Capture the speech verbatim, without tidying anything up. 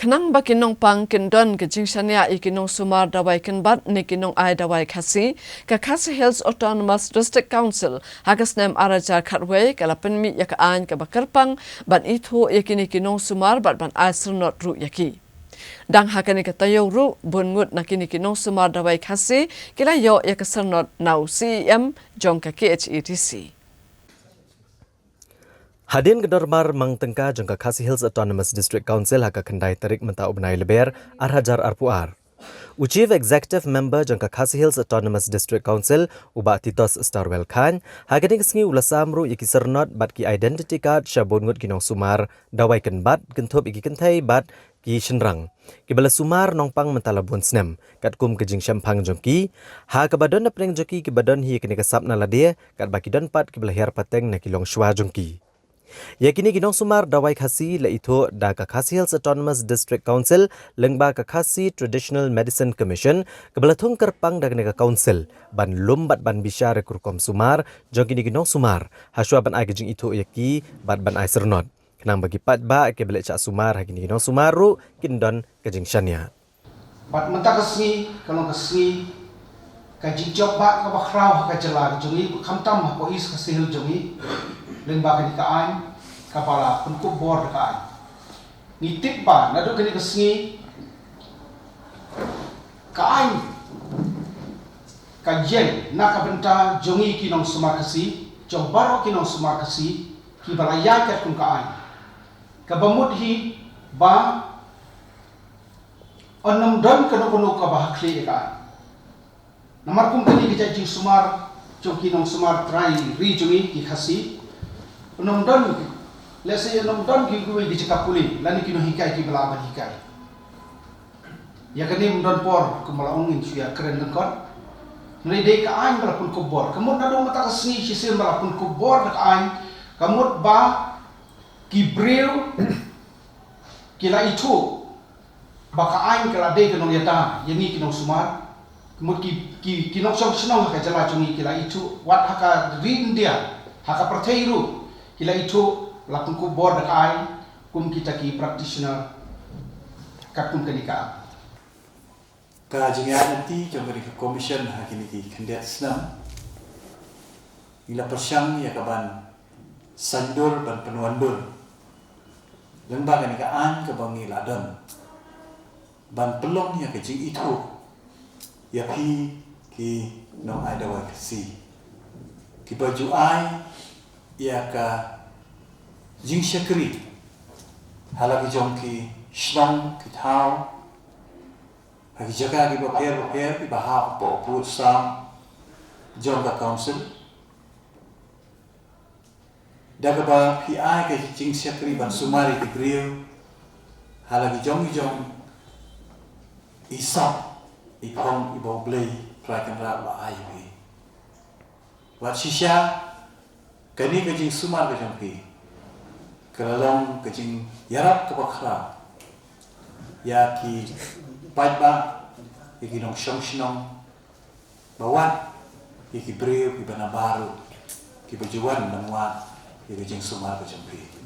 Khnang ba ki nongpang kin don ka jingshaniah ïa ki nongsumar dawai kynbat ne ki nongai dawai Khasi, ka Khasi Hills Autonomous District Council ha ka snem ar hajar khatwei ka la pynmih ïa ka aiñ kaba kyrpang ban ithuh ïa kine ki nongsumar bad ban ai syrnod ruh ïa ki. Dang ha kane ka taïew ruh, bun ngut na kine ki nongsumar dawai Khasi ki la ïoh ïa ka syrnod na u C E M jong ka K H A D C. Hadien ka dorbar mang tyngka jong ka Khasi Hills Autonomous District Council ha ka khyndai tarik mynta u bnai Lber ar hajar arphew ar, u Chief Executive Member jong ka Khasi Hills Autonomous District Council, u Bah Titos Starwell Chyne, ha kane ka sngi u la sam ruh ïa ki syrnod bad ki identity card sha bun ngut ki nongsumar dawai kynbat, kynthup ïa ki kynthei bad ki shynrang kiba la sumar nongpang mynta la bun snem, katkum ka jingshemphang jong ki. Ha kaba don na pdeng jong ki kiba don hi ïa kane ka sap na lade, katba ki don pat kiba la hiar pateng na ki longshuwa jong ki. Ïa kine ki nongsumar dawai Khasi la ithuh da ka Khasi Hills Autonomous District Council lyngba ka Khasi Traditional Medicine Commission, kaba la thung kyrpang da kane ka council ban lum bad ban bishar ïa ka rukom sumar jong kine ki nongsumar, ha shuwa ban ai ka jingithuh ïa ki bad ban ai syrnod, khnang ba ki paidbah kiba leit shah sumar ha kine ki nongsumar ruh kin don ka jingshaniah. Bad mynta ka sngi ka long ka sngi ka jingjop bah kaba khraw ha ka jylla ka jong ngi, khamtam ha ka East Khasi Hills jong ngi, lyngba kane ka aiñ kaba la pynkup bor da ka aiñ. Ngi tip ba naduh kane ka sngi ka aiñ ka ïeng na ka bynta jong ngi ki nongsumar Khasi, jong baroh ki nongsumar Khasi kiba la ïaid katkum ka aiñ. Kaba mut hi ba yn ym don kano kano kaba ha khlieh ïa ka aiñ. Namar kum kane ka jait jingsumar jong ki nongsumar trai ri jong ngi ki Khasi, yn ym don, lehse yn ym don kiwei ki jaka pule lane ki nonghikai kiba lah ban hikai. Ïa kane ym don por, kumba la ong, ngin shu ïa kren lyngkot. Hynrei dei ka aiñ ba la pynkup bor. Ka mut naduh mynta ka sngi shisien ba la pynkup bor da ka aiñ, ka mut ba ki briew ki la ithuh ba ka aiñ ka la dei ka nongïada ïa ngi ki nongsumar. Ka mut ki, ki, ki nongshong shnong ha ka jylla jong ngi ki la ithuh, wat ha ka ri India, ha ka pyrthei ruh ki la ithuh, la pynkup bor da ka aiñ kum kita ki practitioner katkum kane ka. Ka jingïaid lynti jong kane ka commission ha kine ki khyndiat snem, ngi la pyrshang ïa ka ban saiñdur, ban pynwandur lyngba kane ka aiñ kaba ngi la don, ban pynlong ïa ka jingithuh ïa phi ki nongai dawai Khasi kiba ju ai ïa ka jingshakri ha la ki jong ki shnong, ki thaw, ha ki jaka kiba pher bapher kiba hap hapoh u pud sam jong ka council. Da kaba phi ai ka jingshakri ban sumar ïa ki briew ha la ki jong ki jong i sap i phong iba U Blei Trai Kynrad u la ai ïa phi. Wat shisha kane ka jingsumar ka jong phi ka la long ka jingïarap kaba khraw ïa ki paidbah, ïa ki nongshong shnong, ba wat ïa ki briew kiba na baroh kiba ju wan ban wad ïa ka jingsumar ka jong phi.